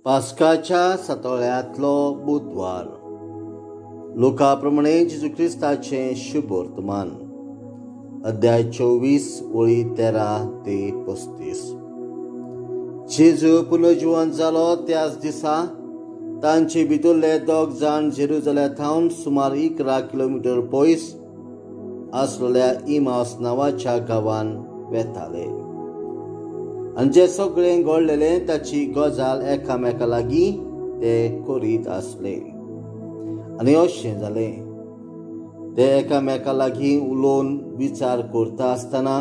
पास्काच्या सातोळ्यांतलो बुधवार. लुका प्रमाणे जेजू क्रिस्ताचें शुभवर्तमान, अध्याय 24 ओळी 13 ते 35. जेजू पुनर्जिवन जालो त्याच दिसा तांचे भितरले दोग जाण जेरुजाल्या थावन सुमार 11 किलोमिटर पयस आसलेल्या इमास नांवाच्या गांवान वेताले आनी जें सगळें घडलेलें ताची गजाल एकामेका लागीं ते करीत आसले. आनी अशें जालें, ते एकामेका लागीं उलोवन विचार करता आसतना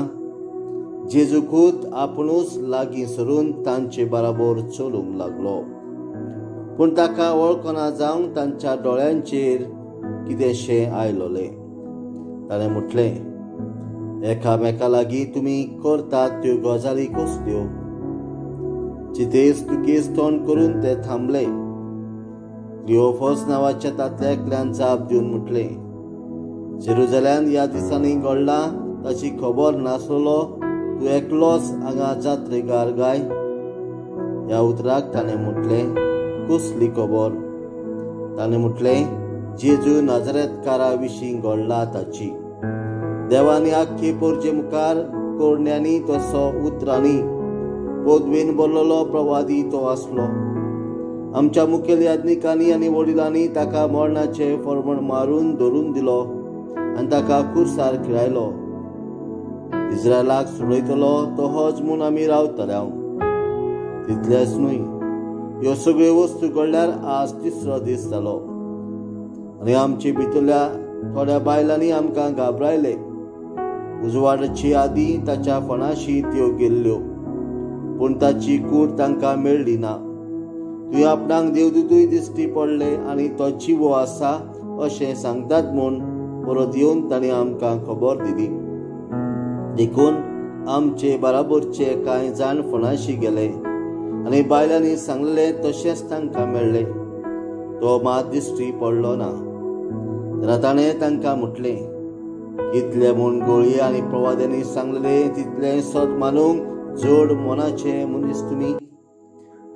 जेजूकूच आपुणूच लागीं सरून तांचे बराबर चलूंक लागलो. पूण ताका वळखना जावंक तांच्या दोळ्यांचेर कितेंशें आयलोलें. ताणें म्हटलें, एकामेका लागीं तुमी करतात त्यो गजाली कसल्यो? चितेस तुकेस तोंड करून ते थांबले. क्लिओफस नांवाच्या तांतल्या एकल्यान जाप दिवन म्हटलें, जेरुजाल्यान ह्या दिसांनी घडलां ताची खबर नासलो तूं एकलोच हांगा जात्रेगार गाय? ह्या उतराक ताणें म्हटलें, कसली खबर? ताणें म्हटलें, जेजू नाजरेतकारा विशीं घडला ताची. देवानी आख्खे पोरजे मुखार कोरण्यांनी तसो उतरांनी पदवेन बोल्लोलो प्रवादी तो आसलो. आमच्या मुखेल याज्ञिकांनी आनी वडिलांनी ताका मरणाचें फर्मण मारून धरून दिलो आनी ताका खुर्सार खिळायलो. इस्रायलाक सोडयतलो तो होच म्हूण आमी रावतले. हांव तितलेंच न्हय, ह्यो सगळ्यो वस्तू घडल्यार आज तिसरो दीस जालो आनी आमचे भितरल्या थोड्या बायलांनी आमकां घाबरायले. उजवाडाची आदीं ताच्या फणाशी त्यो गेल्ल्यो, पूण ताची कूड तांकां मेळ्ळी ना. तुवें आपणाक देवदूतूय दिश्टी पडले आनी तो जिवो आसा अशें सांगतात म्हूण परत येवन ताणें आमकां खबर दिली. देखून आमचे बराबरचे कांय जाण फणाशी गेले आनी बायलांनी सांगलें तशेंच तांकां मेळ्ळें. तो मात दिश्टी पडलो ना. तेन्ना ताणें तांकां म्हटलें, कितले म्हूण गोळये आनी प्रवाद्यांनी सांगलें तितलें सत मानूंक जड मनाचे मनीस तुमी.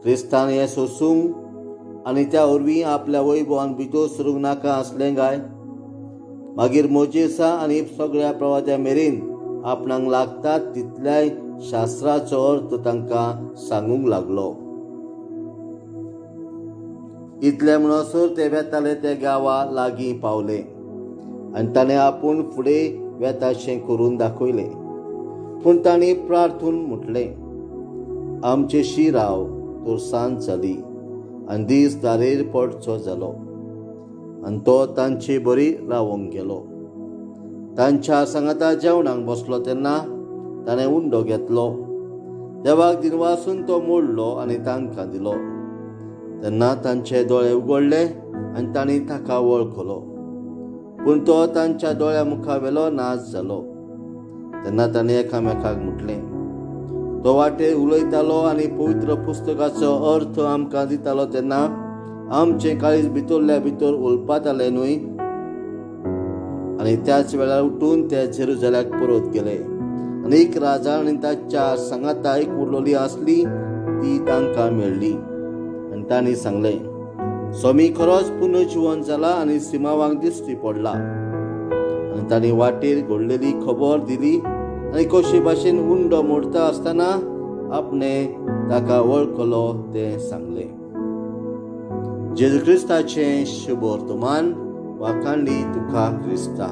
क्रिस्तान हें सोसूंक आनी त्या वरवीं आपल्या वैभवान भितर सरूंक नाका आसलें गाय? मागीर मोजेसा आनी सगळ्या प्रवाद्या मेरेन आपणाक लागतात तितल्याय शास्त्राचो अर्थ तांकां सांगूंक लागलो. इतले म्हणसर ते वेताले त्या गांवा लागीं पावले आनी ताणें आपूण फुडें वेताशें करून दाखयलें. पूण तांणी प्रार्थून म्हटलें, आमचेशी राव, तर सांज जाली आनी दीस दारेर पडचो जालो. आनी तो तांचे बरी रावंक गेलो. तांच्या सांगाता जेवणाक बसलो तेन्ना ताणें उंडो घेतलो, देवाक दिनवासून तो मोडलो आनी तांकां दिलो. तेन्ना तांचे दोळे उगडले आनी तांणी ताका वळखलो, पूण तो तांच्या दोळ्या मुखावेलो नाच जालो. तेन्ना ताणें एकामेकाक म्हटलें, तो वाटेर उलयतालो आनी पवित्र पुस्तकाचो अर्थ आमकां दितालो तेन्ना आमचें काळीज भितरल्या भितर उलपातालें न्हय? आनी त्याच वेळार उठून ते जेरुजाल्याक परत गेले आनी 11 जाण आनी ताच्या सांगाता एक उरलोली आसली ती तांकां मेळ्ळी. आनी तांणी सांगलें, स्वामी खरोच पुनर्जिवन जाला आनी सिमावांक दिश्टी पडला. आनी तांणी वाटेर घडलेली खबर दिली आनी कशे भाशेन उंडो मोडता आसतना आपणे ताका वळखलो तें सांगलें. जेजू क्रिस्ताचें शुभवर्तमान. वाखाणली तुका क्रिस्ता.